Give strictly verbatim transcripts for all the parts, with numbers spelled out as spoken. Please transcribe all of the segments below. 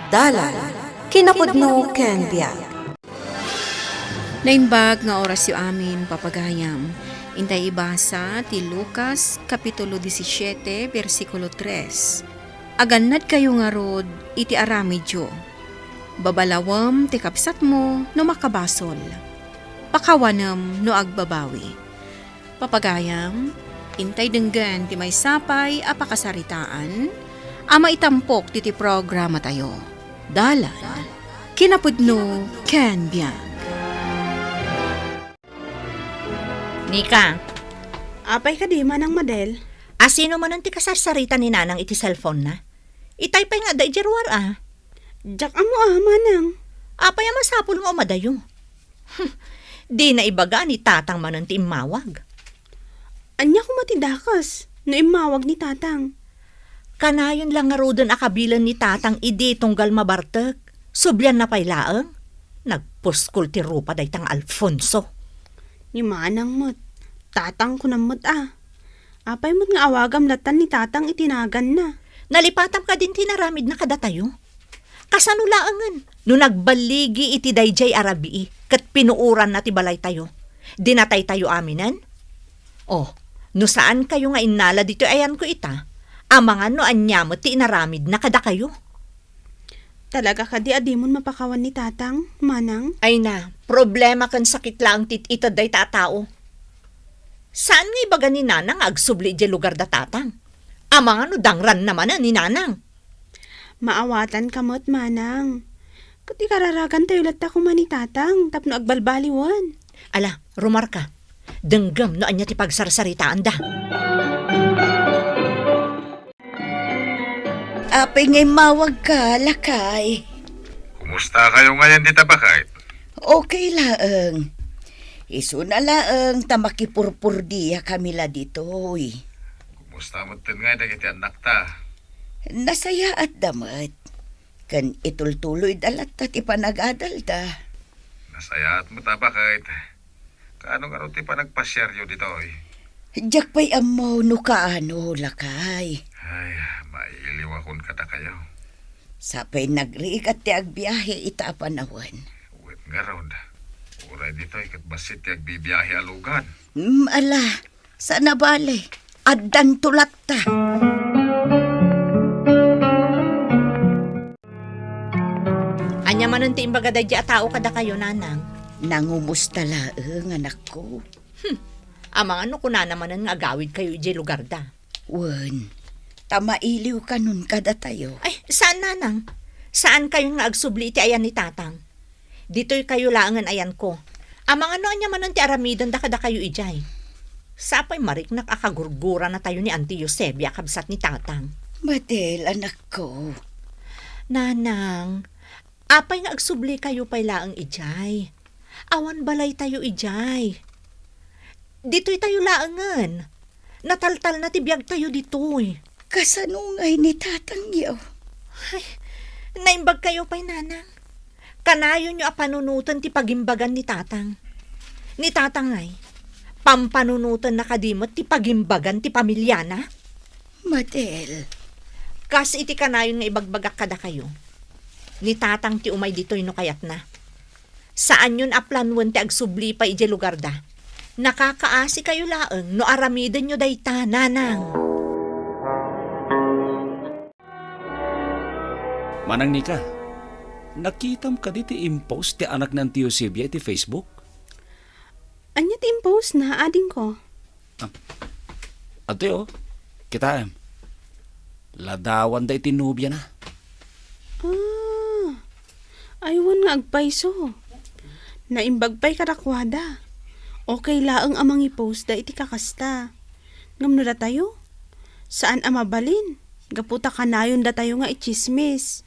Dalan, kinapudno ken biag. Naimbag nga orasyo amin, papagayam. Intay ibasa ti Lucas, Kapitulo disisiete, bersikulo tres. Agannadkayo ngarud iti aramidyo. Babalawem ti kabsatmo no makabasol. Pakawanem no agbabawi. Papagayam, intay denggen ti maysa pay a pakasaritaan a maitampok ditoy programatayo. Dalan, kinapudno ken biag. Nika. Apay kadi, Manang Madel? Asino manen ti kasarsarita ni Nanang iti cellphone-na? Itay pay nga adda idiay ruar, a. Diak ammo, a, Manang. Apay a masapul nga umadayo? Hmm, dina ibaga ni Tatang manen ti immawag. Ania koma ti dakes no immawag ni Tatang? Kanayon la ngaruden a kabilen ni Tatang idi tunggal mabartek. Sublianna pay laeng. Nagpuskol ti rupa dayta nga Alfonso. Ni Manang met. Tatang kunam met, a. Apay met nga awagam lattan ni Tatang iti naganna? Nalipatam kadin ti inaramidna kadatayo? Kasano laengen no nagballigi iti daydiay a rabii ket pinuoranna ti balaytayo, dinataytayo aminen? O, no saankayo nga innala ditoy ayanko ita, amangan no ania met ti inaramidna kadakayo? Talaga kadi a dimon mapakawan ni Tatang, Manang? Ay na, problema ken sakit laeng ti it-ited dayta a tao. Saan nga ibaga ni Nanang nga agsubli idiay lugar da Tatang? Amangan no dangranna manen ni Nanang. Maawatanka met, Manang. Ket ikararagantayo latta koma ni Tatang tapno agbalbaliwen. Ala, rumarka. Denggem no ania ti pagsarsaritaanda. Apay nga immawagka, lakay? Kumustakayo ngayen dita, baket? Okay laeng. Isuna laeng ta makipurpurdiakami la ditoy. Kumusta metten ngay dagiti annakta? Nasayaatda met. Ken itultuloyda latta ti panagadalda. Nasayaat met a, baket. Kaano ngarud ti panagpasiaryo ditoy? Diak pay ammo no kaano, lakay. Ay, mailiwakon kadakayo. Sapay nagrigat ti agbiahe ita a panawen. Wen ngarud, uray ditoy ket bassit ti agbibiahe a lugan. Mm, ala, saan a bale. Addanto latta. Ania manen ti imbaga daydi a tao kadakayo, Nanang? Nangumusta laeng, anakko. Hmm. Amangan no kunana manen nga agawidkayo idiay lugarda. Wen, ta mailiwkanon kadatayo. Ay, saan, Nanang. Saankayon nga agsubli iti ayan ni Tatang. Ditoykayo laengen ayanko. Amangan no ania manen ti aramidenda kadakayo idiay. Sapay mariknak a kagurguranatayo ni Auntie Eusebia a kabsat ni Tatang. Madel, anakko. Nanang, apay nga agsublikayo pay laeng idiay? Awan balaytayo idiay. Ditoytayo laengen. Nataltalna ti biagtayo ditoy. Kasano ngay ni Tatangyo? Ay, naimbagkayo pay, Nanang. Kanayonyo a panunoten ti pagimbagan ni Tatang. Ni Tatang ngay, pampanunotenna kadi met ti pagimbagan ti pamiliana? Madel. Kas iti kanayon nga ibagbagak kadakayo, ni Tatang ti umay ditoy no kayatna. Saanyon a planuen ti agsubli pay idiay lugarda. Nakakaasikayo laeng no aramidenyo dayta, Nanang. Manang Nika, nakitam kadi ti impost ti anak ni Auntie Eusebia iti Facebook? Ania ti impostna, adingko? Ah, adtoy, o. Kitaem. Ladawanda iti nobiana. Ah, aywan nga agpayso. Naimbag pay kadakuada. Okay laeng a mangipostda iti kakasta. Ngem no datayo, saan a mabalin, gapu ta kanayon datayo nga itsismis.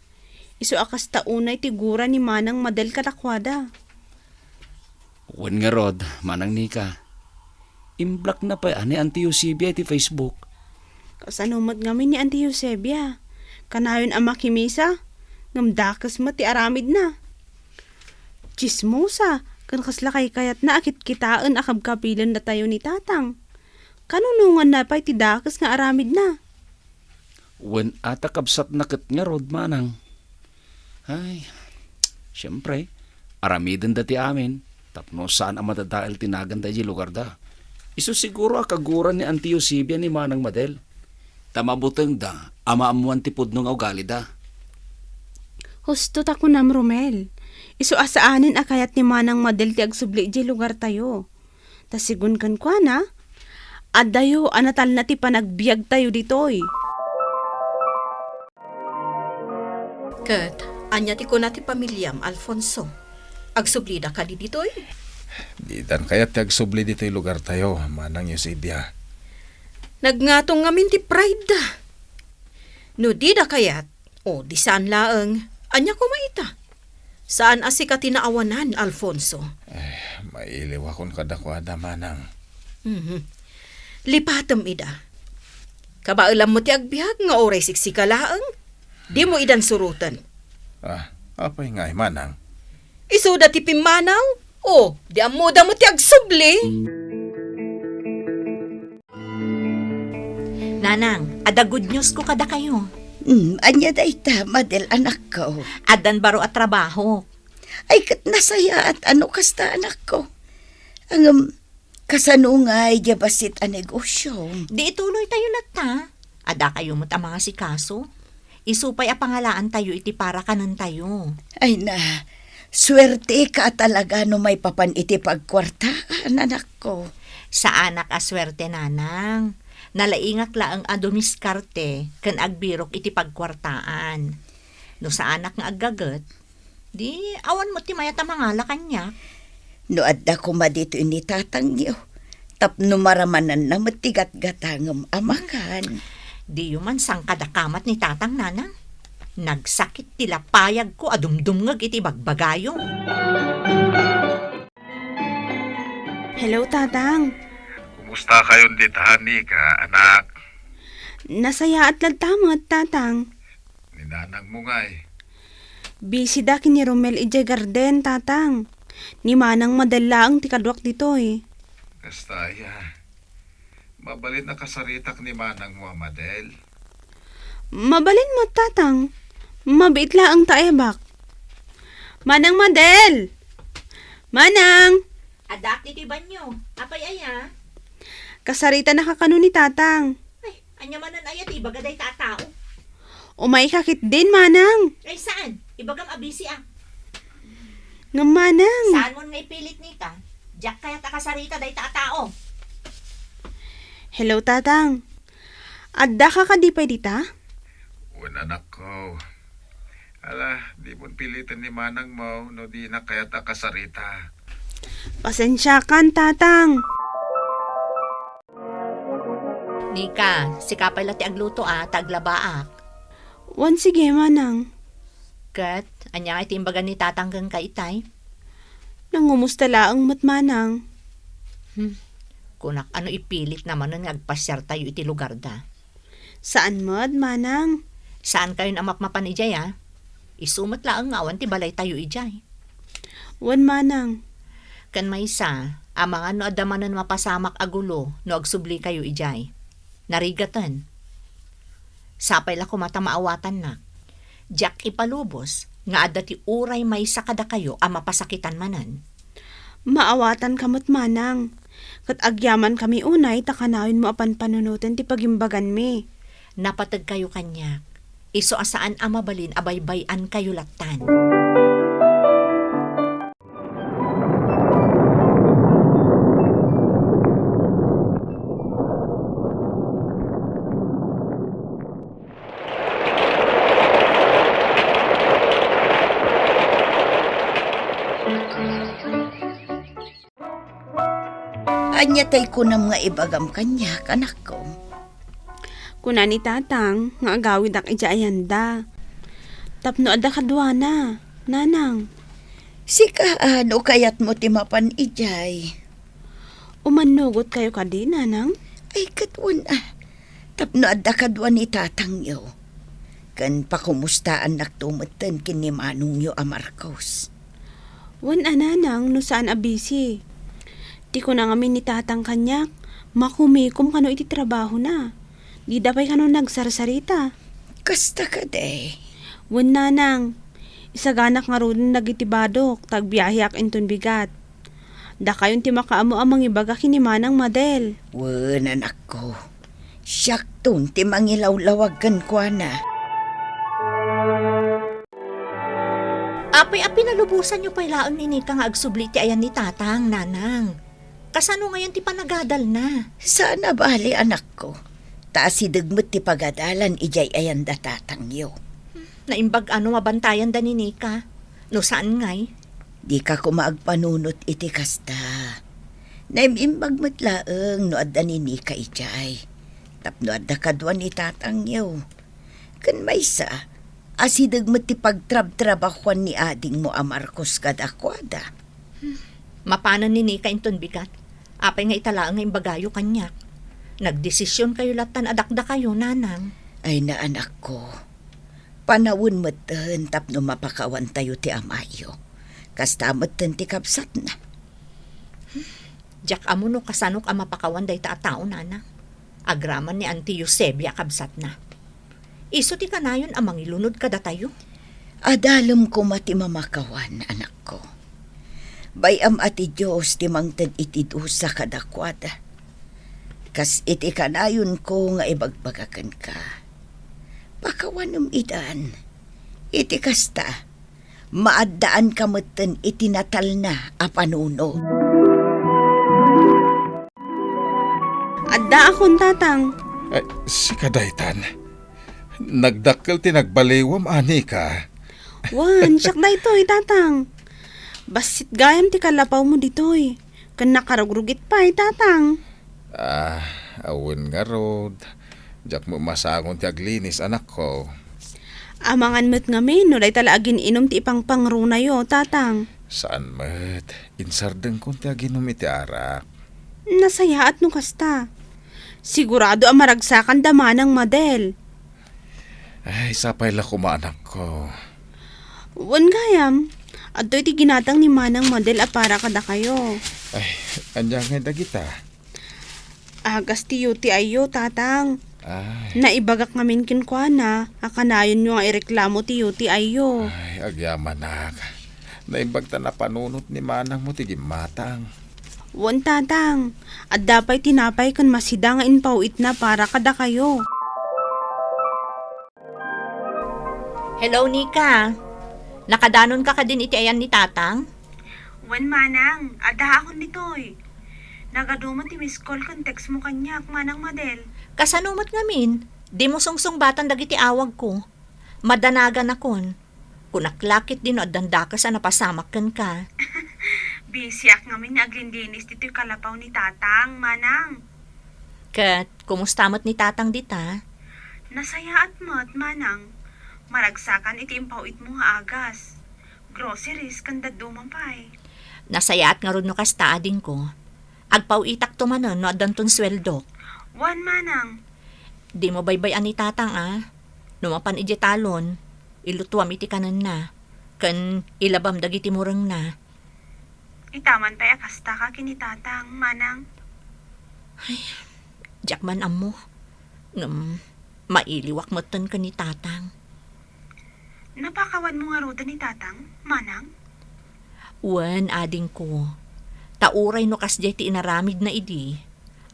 Isu a kasta unay ti gura ni Manang Madel kadakuada. Wen ngarud, Manang Nika, imblockna pay a ni Auntie Eusebia iti Facebook. Kasano met ngamin ni Auntie Eusebia? Kanayon a makimisa, ngem dakes met ti aramidna. Tsismosa, ken kasla kaykayatna a kitkitaen a kabkabilen datayo ni Tatang. Kanunonganna pay ti dakes nga aramidna. Wen a ta kabsatna ket ngarud, Manang. Ay, siempre, aramidenda ti amin, tapno saan a madadael ti naganda idiay lugarda. Isu siguro a kaguran ni Auntie Eusebia ni Manang Madel. Ta mabutengda a maammoan ti pudno nga ugalida. Husto ta kunam, Romel. Isu a saanen a kayat ni Manang Madel ti agsubli idiay lugartayo. Ta sigun kenkuana, adayo a natalna ti panagbiagtayo ditoy. Ket ania ti kuna ti pamiliam, Alfonso? Agsublida kadi ditoy? Didan kayat ti agsubli ditoy lugartayo, Manang Eusebia. Nagngatong ngamin ti pride da. No dida kayat, o di saan laeng, ania koma ita? Saan a sika ti naawanan, Alfonso. Eh, mailiwakon kadakuada, Manang. Mhm. Lipatem ida. Kabaelammo ti agbiag nga uray siksika laeng. Dimo idan suroten. Ah, apay ngay, Manang? Isuda ti pimmanaw? O, di ammoda met ti agsubli? Nanang, adda good news ko kadakayo. Hmm, ania dayta, Madel, anakko? Addan baro a trabaho. Ay, ket nasayaat a no kasta, anakko. Ngem, kasano ngay diay bassit a negosio? Di ituloytayo latta. Adakayo met a mangasikaso. Isu pay a pangalaantayo iti para kanentayo. Ay na, suerteka a talaga no maipapan iti pagkuartaan, anakko. Saanak a suerte, Nanang. Nalaingak laeng a dumiskarte ken agbirok iti pagkuartaan. No saanak nga aggaget, di awan met ti mayat a mangala kaniak. No adda koma ditoy ni tatangyo, tapno maramananna met ti gatgatangem a makan. Diyo man sangkadakamat ni tatang, Nanang. Nagsakit ti lapayagko a dumdumngeg iti bagbagayo. Hello, Tatang. Kumusta kayon dita, Nika, anak? Nasayaat latta met, Tatang. Ni nanangmo ngay? Busy da ken ni Romel idiay garden, Tatang. Ni Manang Madel laeng ti kaduak ditoy. Kasta aya. Mabalin a kasaritak ni manangmo a Madel? Mabalin met, Tatang. Mabiit laeng ta ebak. Manang Madel! Manang! Addaak ditoy banio. Apay aya? Kasaritanaka kano ni Tatang. Ay, ania manen aya ti ibaga dayta a tao? Umayka ketdin, Manang. Ay, saan? Ibagam a busy a. Ngem, Manang. Saanmon nga ipilit, Nika? Diak kayat a kasarita dayta a tao. Hello, Tatang. Addaka kadi pay dita? Wen, anakko. Ala, dimon piliten ni manangmo no dinak kayat a kasarita. Pasensiakan, Tatang. Nika, sika pay la ti agluto a, ta aglabaak. Wen, sige, Manang. Ket, ania ngay ti imbaga ni Tatang kenka itay? Nangumusta laeng met, Manang. Hmm. Kunak a no ipilitna manen nga agpasiartayo iti lugarda. Saan met, Manang. Saankayon a mapmapan idiay, a? Isu met laeng nga awan ti balaytayo idiay. Wen, Manang. Ken maysa, amangan no adda manen mapasamak a gulo no agsublikayo idiay. Narigaten. Sapay la koma ta maawatannak. Diak ipalubos nga adda ti uray maysa kadakayo a mapasakitan manen. Maawatanka met, Manang. Ket agyamankami unay ta kanayon mo a panpanunoten ti pagimbaganmi. Napategkayo kaniak. Isu a saan a mabalin a baybay-ankayo lattan. Ania tay kunam nga ibagam kaniak, anakko? Kuna ni Tatang nga agawidak idiay ayanda. Tapno adda kaduana, Nanang. Sika, a, no kayatmo ti mapan idiay. Umannugotkayo kadi, Nanang? Ay, ket wen, a. Tapno adda kadua ni tatangyo. Ken pakumustaannakto metten ken ni manongyo a Marcos. Wen a, Nanang, no saan a busy. Ti kuna ngamin ni Tatang kaniak, makumikom kano iti trabahona. Dida pay kano nagsarsarita. Kasta kadi? Wen, Nanang. Isaganak ngaruden dagiti badok, ta agbiaheak inton bigat. Dakayon ti makaammo a mangibaga ken ni Manang Madel. Wen, anakko. Siakton ti mangilawlawag kenkuana. Apay a pinalubosanyo pay laeng ni Nika nga agsubli iti ayan ni Tatang, Nanang? Kasano ngayon ti panagadalna? Saan a bali, anakko. Ta asideg met ti pagadalan idiay ayan da tatangyo. Naimbag a no mabantayanda ni Nika. No saan ngay? Dika koma agpanunot iti kasta. Naim-imbag met laeng no adda ni Nika idiay. Tapno adda kadua ni tatangyo. Ken maysa, asideg met ti pagtrabtrabahuan ni adingmo a Marcos kadakuada. Mapanen ni Nika inton bigat. Apay nga ita laeng nga imbagayo kaniak? Nagdesisionkayo lattan a dakdakayo, Nanang. Ay, anakko. Panawen metten tapno mapakawantayo ti amayo. Kasta metten ti kabsatna. Diak ammo no kasanok a mapakawan dayta a tao, Nanang. Agraman ni Auntie Eusebia a kabsatna. Isu ti kanayon a mangilunod kadatayo. Adalem koma ti mamakawan, anakko. Bay-am a ti Dios ti mangted iti dusa kadakuada. Kas iti kanayonko nga ibagbaga kenka, pakawanem idan. Iti kasta, maaddaanka metten iti natalna a panuno. Addaakon, Tatang. Ay, sika daytan. Nagdakkel ti nagbaliwam, a Nika. Wen, siak daytoy, Tatang. Bassit gayam ti kalapawmo ditoy. Ken nakarugrugit pay, Tatang. Ah, awan ngarud. Diak met masangon ti aglinis, anakko. Amangan met ngamin no dayta la agin-inum ti ipangpangrunayo, Tatang. Saan met. Insardengkon ti aginum iti arak. Nasayaat no kasta. Sigurado a maragsakan da Manang Madel. Ay, sapay la koma, anakko. Wen gayam, adtoy ti ginatang ni Manang Madel a para kadakayo. Ay, ania ngay dagita? Agas ti U T I yo, Tatang. Ay. Naibagak ngamin kenkuana a kanayonyo nga ireklamo ti U T I yo. Ay, agyamanak. Naimbag ta napanunot ni manangmo ti gimmatang. Wen, Tatang. Adda pay tinapay ken masida nga impaw-itna para kadakayo. Hello, Nika. Nakadanonka kadin iti ayan ni Tatang? Wen, Manang. Addaakon ditoy. Nagaduman ti miss call ken text mo kaniak, Manang Madel. Kasano met ngamin? Dimo sungsungbatan dagiti awagko. Madanaganakon. Kunak la ketdi no addan dakes a napasamak kenka. Busyak ngamin nga aglinlinis ditoy kalapaw ni Tatang, Manang. Ket kumusta met ni Tatang dita? Nasayaat met, Manang. Maragsakan iti impaw-itmo nga agas. Groceries ken dadduma pay. Nasayaat ngarud no kasta, adingko. Agpaw-itakto manen no addanton sueldok. Wen, Manang. Dimo baybay-an ni Tatang a. No mapan idiay talon, ilutuam iti kanenna, ken ilabam dagiti murengna. Ita man pay a kastaka ken ni Tatang, Manang. Ay, diak man ammo. Ngem, mailiwak metten ken ni Tatang. Napakawanmo ngaruden ni Tatang, Manang? Wen, adingko. Ta uray no kasdiay ti inaramidna idi,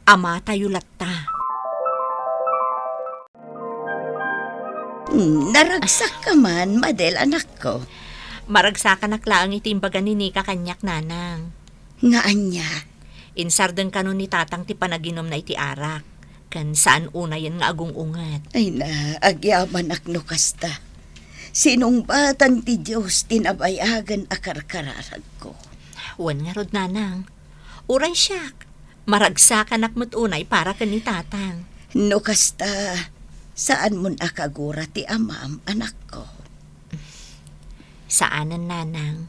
amatayo latta. Hmm, naragsakka man, Madel, anakko. Maragsakanak laeng iti imbaga ni Nika kaniak, Nanang. Nga ania? Insardeng kano ni Tatang ti panaginumna iti arak, ken saan unayen nga agung-unget. Ay na, agyamanak no kasta. Sinungbatan ti Dios ti nabayagen a karkararagko. Wen ngarud, Nanang. Uray siak, maragsakanak met unay para ken ni Tatang. No kasta, saanmon a kagura ti amam, anakko. Saanen, Nanang.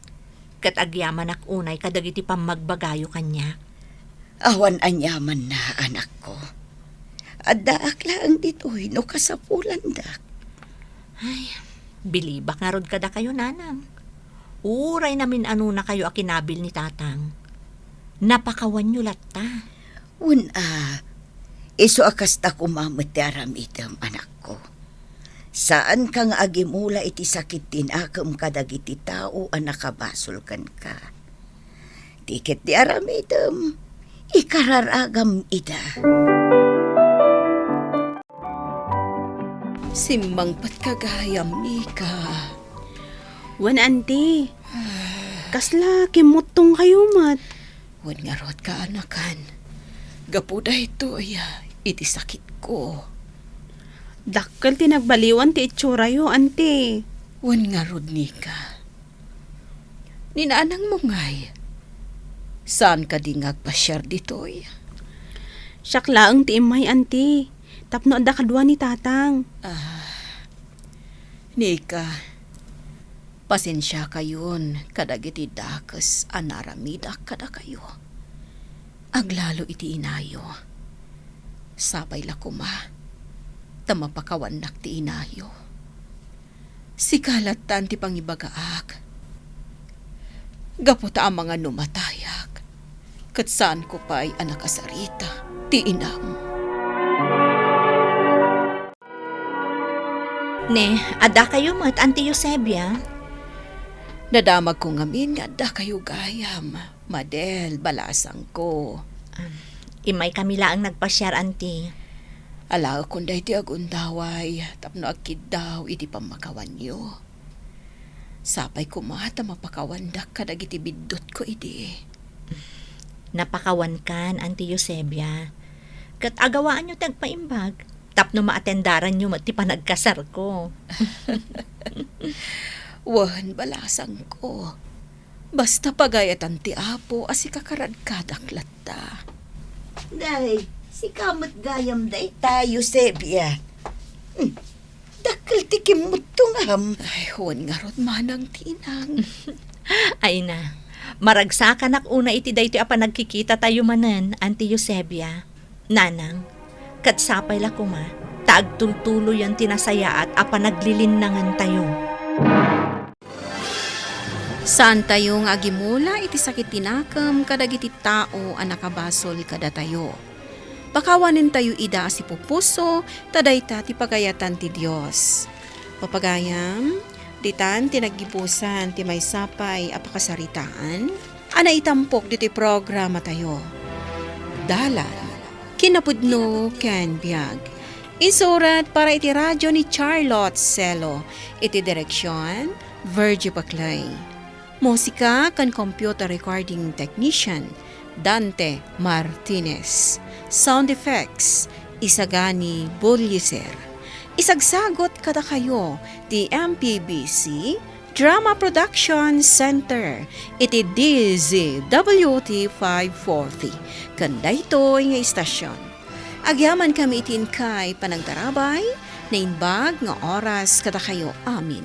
Ket agyamanak unay kadagiti pammagbagayo kaniak. Awan aniamanna, anakko. Addaak laeng ditoy no kasapulandak. Ay, bilibak ngarud kadakayo, Nanang. Uray namin-anonakayo a kinabil ni Tatang. Napakawanyo latta. Wen a, isu a kasta koma met ti aramidem, anakko. Saanka nga agimula iti sakit ti nakem kadagiti tao a nakabasol kenka. Ti ketdi aramidem, ikararagam ida. Simmangpetka gayam, Nika. Wen, anti. Kasla kimmuttongkayo met? Wen ngarud, kaanakan. Gapu daytoy, iti sakitko. Dakkel ti nagbaliwan ti itsorayo, anti. Wen ngarud, Nika. Ni nanangmo ngay, saan kadi nga agpasiar ditoy? Siak laeng ti immay, anti, tapno adda kadua ni tatang. Ah, Nika, pasensiakayon kadagiti dakes a naaramidak kadakayo. Aglalo iti inayo. Sapay la koma ta mapakawannak ti inayo. Sika lattan ti pangibagaak. Gapu ta amangan no matayak, ket saanko pay a nakasarita ti inam. Ne, addakayo met, Anti Eusebia? Nadamagko ngamin nga addakayo gayam. Madel, balasangko. Ah, immaykami laeng nagpasiar, anti. Alaekon daytoy a gundaway tapno agkiddaw iti pammakawanyo. Sapay koma ta mapakawandak kadagiti biddutko idi. Napakawankan, Anti Eusebia. Ket agawaanyo ti agpaimbag tapno maatendaranyo met ti panagkasarko. Wen, balasangko. Basta pagayatan ti Apo a sika karadkadak latta. Day, sika met gayam dayta, Eusebia. Hmm, dakkel ti kimmuttongam. Ay, wen ngarud, manang ti inang. Ay na, maragsakanak una iti daytoy a panagkikitatayo manen, Anti Eusebia. Nanang, ket sapay la koma ta agtultuloyen ti nasayaat a panaglilinnangantayo. Saantayo nga agimula iti sakit ti nakem kadagiti tao a nakabasol kadatayo. Pakawanentayo ida a sipupuso, ta dayta ti pagayatan ti Dios. Papagayam, ditan ti naggibusan ti maysa pay a pakasaritaan a naitampok ditoy programatayo. Dalan, kinapudno ken biag. Insurat para iti radio ni Charlotte Celo. Iti direksion, Virgie Paclay. Musika ken computer recording technician, Dante Martinez. Sound effects, Isagani Bulliser. Isagsagot kadakayo ti M P B C Drama Production Center iti D Z W T five forty. Ken daytoy nga istasyon, agyamankami iti inkay panagtarabay, naimbag nga oras kadakayo amin.